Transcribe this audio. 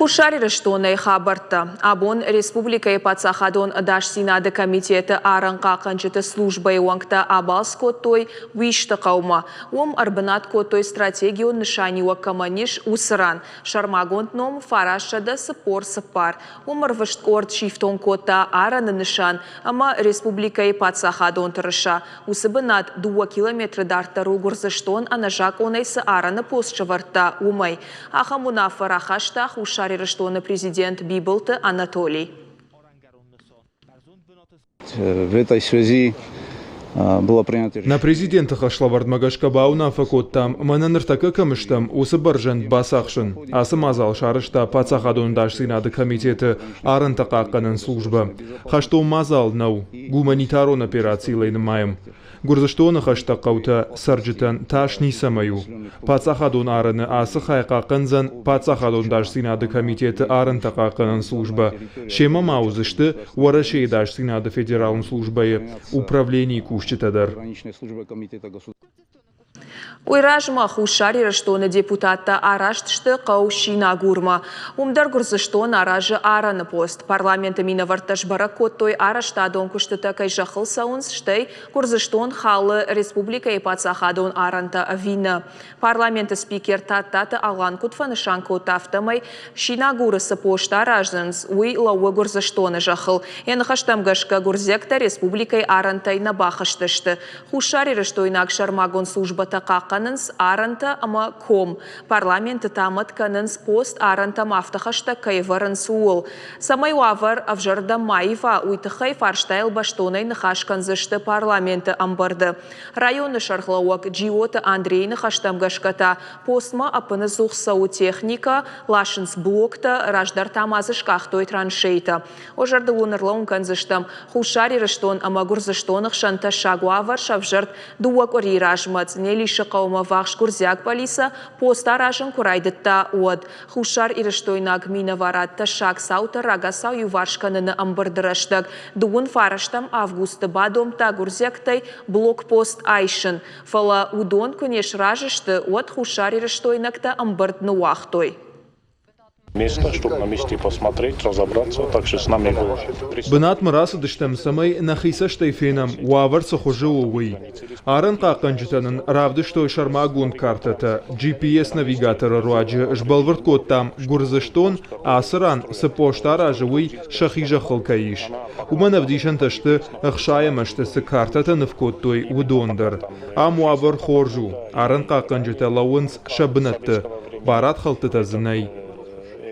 Хуссар Ирыстонӕй хабӕрттӕ. Абон республикӕйы паддзахадон ӕдасдзинады комитеты арӕнхъахъхъӕнджыты службӕйы уӕнгтӕ абалц кодтой Уисты хъӕумӕ. Уым ӕрбынат кодтой стратегион нысаниуӕг кӕмӕн ис, уыцы ран. Сӕрмагонд ном 944. Уым ӕрвыст къорд сифтонг кодта арӕны нысан ӕмӕ республикӕйы паддзахадон тырыса. Уыцы бынат дыууӕ километры дарддӕр у Гуырдзыстон ӕнӕзакъонӕй цы арӕны пост сӕвӕрдта, уымӕй. Ахӕм уынаффӕ рахаста Хуссар Ирыстоны президент Бибылты Анатолий. В этой связи было принято Нӕ президенты хӕслӕвӕрдмӕ гӕсгӕ бауынаффӕ кодтам, мӕнӕ ныртӕккӕ кӕм стӕм, уыцы бӕрзӕнд бацахсын. Ацы мадзал сарӕзта Паддзахадон ӕдасдзинады комитеты арӕнтӕ хъахъхъӕнӕн службӕ. Хӕстон мадзал нӕу, гуманитарон операцийыл ӕй нымайӕм. Гуырдзыстоны хӕстӕг хъӕутӕ цӕрджытӕн тас ницӕмӕй у. Паддзахадон арӕны ацы хай хъахъхъӕндзӕн Паддзахадон ӕдасдзинады комитеты арӕнтӕ хъахъхъӕнӕн службӕ. Семӕ ма уыдзысты Уӕрӕсейы ӕдасдзинады федералон службӕйы управленийы кусджытӕ дӕр. Уый размӕ Хуссар Ирыстоны депутаттӕ араст сты хъӕу Синагурмӕ. Уым дӕр Гуырдзыстон аразы арӕны пост. Парламенты минӕвӕрттӕ сбӕрӕг кодтой, арӕзтадон куыстытӕ кӕй зӕххыл цӕуынц, стӕй Гуырдзыстон халы республикӕйы паддзахадон арӕнтӕ ӕви нӕ. Парламенты спикер Тадтаты Алан куыд фӕнысан кодта, афтӕмӕй Синагуры цы пост аразынц, уый лӕууы Гуырдзыстоны зӕххыл. Йӕ ныхӕстӕм гӕсгӕ гуырдзиӕгтӕ республикӕйы арӕнтӕй нӕ бахызтысты. Хуссарирыстойнаг сӕрмагонд службӕтӕ хъахъхъӕнынц арӕнтӕ ӕмӕ ком. Парламенты та мӕт кӕнынц пост арӕнтӕм афтӕ хӕстӕг кӕй ӕвӕрынц, ууыл. Цӕмӕй уавӕр ӕвзӕрдӕм ма ива, уый тыххӕй фарстайыл бӕстонӕй ныхас кӕндзысты парламенты ӕмбырды. Районы сӕргълӕууӕг Джиоты Андрейы ныхӕстӕм гӕсгӕ та постмӕ ӕппыныдзух цӕуы техникӕ, ласынц блоктӕ, раздӕр та ма дзы скъахтой траншейтӕ. Уӕ зӕрдыл уын ӕрлӕууын кӕндзыстӕм, Хуссар Ирыстон ӕмӕ Гуырдзыстоны хсӕн тӕссаг уавӕр сӕвзӕрд дыууӕ къуырийы размӕ Цънелисы хъӕумӕ ввахс гуырдзиаг пъӕлицӕ пост аразын куы райдыдта, уӕд. Хуссар Ирыстойнаг минӕварад тӕссаг цаутӕ рагацау иуварс кӕныны ӕмбырды рӕстӕг дыууын фарӕстӕм августы бадомдта гуырдзиӕгтӕй блокпост айсын, фӕлӕ уыдон куы не сразы сты, уӕд хуссарирыстойнӕгтӕ ӕмбырд ныууагътой. Место, чтобы на месте посмотреть, разобраться, также с нами был. Бынатмӕ рацыдыстӕм, цӕмӕй нӕхи цӕстӕй фенӕм, уавӕр цы хуызы у, уый. Арӕнхъахъхъӕнджытӕ нын равдыстой сӕрмагонд картӕтӕ, GPS-навигаторы руаджы сбӕлвырд кодтам, Гуырдзыстон ацы ран цы пост аразы, уый сӕхи зӕххыл кӕй ис. Уымӕн ӕвдисӕнтӕ сты, ӕхсайӕм ӕзты цы картӕтӕ ныв кодтой, уыдон дӕр. Ам уавӕр хорз у, арӕнхъахъхъӕнджытӕ лӕууынц сӕ бынӕтты, барадхӕлдтытӕ дзы нӕй.